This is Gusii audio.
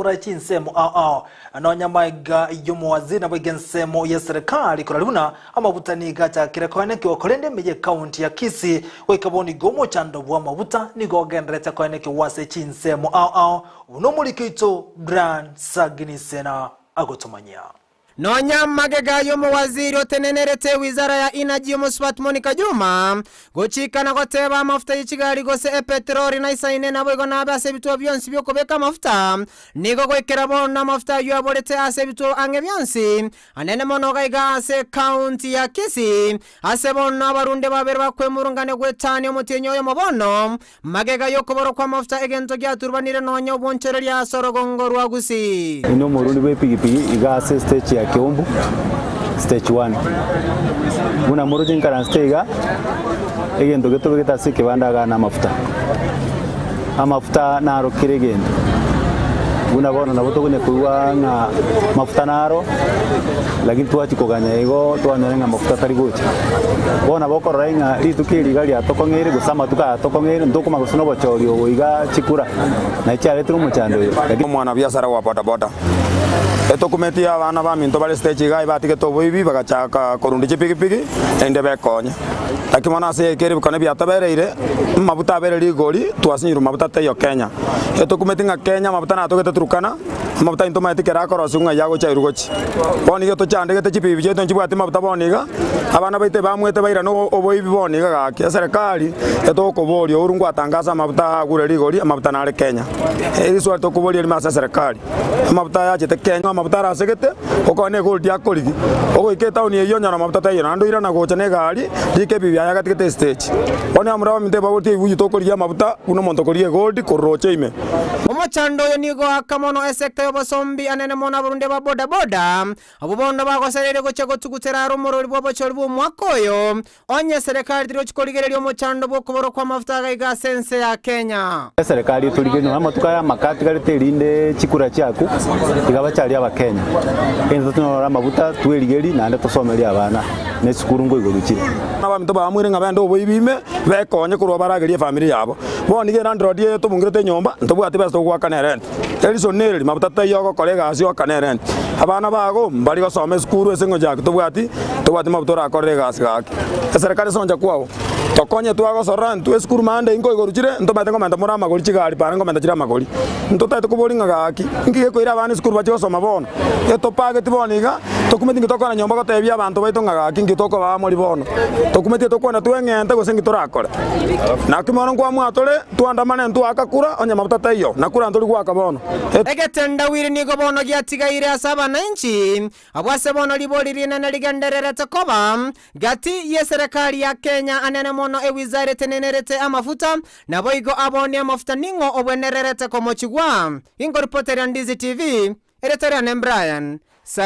oborai chinsemo ao ao. Nonya maiga y'omowaziri naboigo ensemo y'eserekari korari buna amabuta nigo achakire koenekiwa korende ime y'ecounty ya Kisii goika bono igo omochando bw'amabuta nigo ogenderete koenekiwa ase chinsemo ao ao buna omoriki oito Brian Saginisena agotomanyia. Nonya magega y'omowaziri otenenerete ewizara ya Energy Omosubati Monica Juma gochika na goteba amafuta ye chigari gose epetroli naisaine naboigo nabe ase ebituo bionsi bi'okobeka amafuta, nigo goikera bono amafuta ayio aborete ase ebituo ang'e bionsi, anene mono gaiga ase ecounty ya Kisii, ase bono abarunde babere bakwemurungania goetania omotienyi oyomo bono, Magega y'okoborwa kw'amafuta egento giaturubanire nonya obonchoreria ase orogongo rwa Gusii. Inde omorundi bw'epigipigi iga ase stage ya Keumbu, stage one. Buna moroche nkaransete iga, egento getobegete ase ekebanda igaa namafuta. Amafuta naro kera egento, buna bono nabo tokonya koigwa ng'a mafuta naro, lakini twachia koganya igo twanyora ng'a mafuta tari gocha. Bono nabo okorora ng'a rituko eri iga riatokong'eire gose amatuko aya atokong'eire, ntokoma gose na obochori obo iga chikura, naye chiaretire omochando oyo. Lakini. Omwanabiasara wa bodaboda etokumetie abana baminto bare stage iga batigete oboibi bagachaka korundia chipigipigi erinde bekonye. Lakini bono ase yaikire ebikone biatobereire, amabuta abeire rigori, twasinyirwe mabuta taiyo Kenya. Etokumeti ng'a Kenya amabuta natogete Turkana, amabuta intwe tomaeti kera akorosiwa ng'ai agochia airwe gochia. Bono iga tochandegete chibibi chiaito nchibwati mabuta bono iga, abana baito ebamwete bairane oboibi bono iga gaki. Eserekari etokoboria ouru ngwatangasa amabuta aya agure rigori, amabuta nare Kenya. Eriswali tokoboria erimo ase eserekari, amabuta aya achete Kenya amabuta arasegete, okore ne egold akorigi, ogoika etown eyio onyore amabuta taiyo naende oirana gocha na egari, rika ebibi aye agatigete estage. Bono abamura baminto ebagotia ebuyu tokorigia amabuta buna omonto okorigia egold korwa roche ime. Omochando oyo nigo oaka mono esecta y'obosombi anene mono abarundia ba bodaboda, abwo bono bagosereire gochia gotugutera are omorori bw'obochori bw'omwaka oyo, onye eserekari terigochia korigereria omochando bw'okoborwa kw'amafuta agaiga ase ense ya Kenya. Eserekari etorigererie nonya amatuko aya amaka atigarete erinde chikura chiaku tiga bacharie abakenya. Egento tonyore amabuta twerigerie naende tosomerie abana na esukuru nkoigorwa chire. Abaminto bamwire ng'a bende oboibi ime, bekonye korwa baragerie efamiri yabo. Bono nigo elandlord eye tobungerete enyomba, ntobwati besa togoakana erent. Erison nereri, mabuta taiyo ogokora egasi oakane erent. Abana bago mbari gosoma esukuru ase eng'encho yaki tobwati, tobwati mabuta orakorere egasi gaki. Eserekari ase oncha kwao, tokonye twagosorora intwe esukuru mande inko igoro chire, ntomaete nkomenta more amagori chigari para nkomenta chire amagori. Ntotaete koboria ng'a gaki, nki gekoira abana esukuru bachie gosoma bono? Etopageti bono iga, tokumeti nki tokora nyomba gotebia abanto baito ng'a gaki nki tokobaa mori bono. Tokumeti tokwana tweng'ente gose nki torakore. Naki mono nkwamua tore, twandamane ntwaaka kura, onye mabuta taiyo, na kura ntori goaka bono. Egetendawiri nigo bono giatigaire ase abananchi, abwo ase bono ribori rinene rigendererete koba gati y'eserekari ya Kenya anene mono ewizara etenenerete amafuta, naboigo aboonia amafuta ning'o obwenererete komochigwa. Inkoripoteria Ndizi TV, Erieta riane Brian.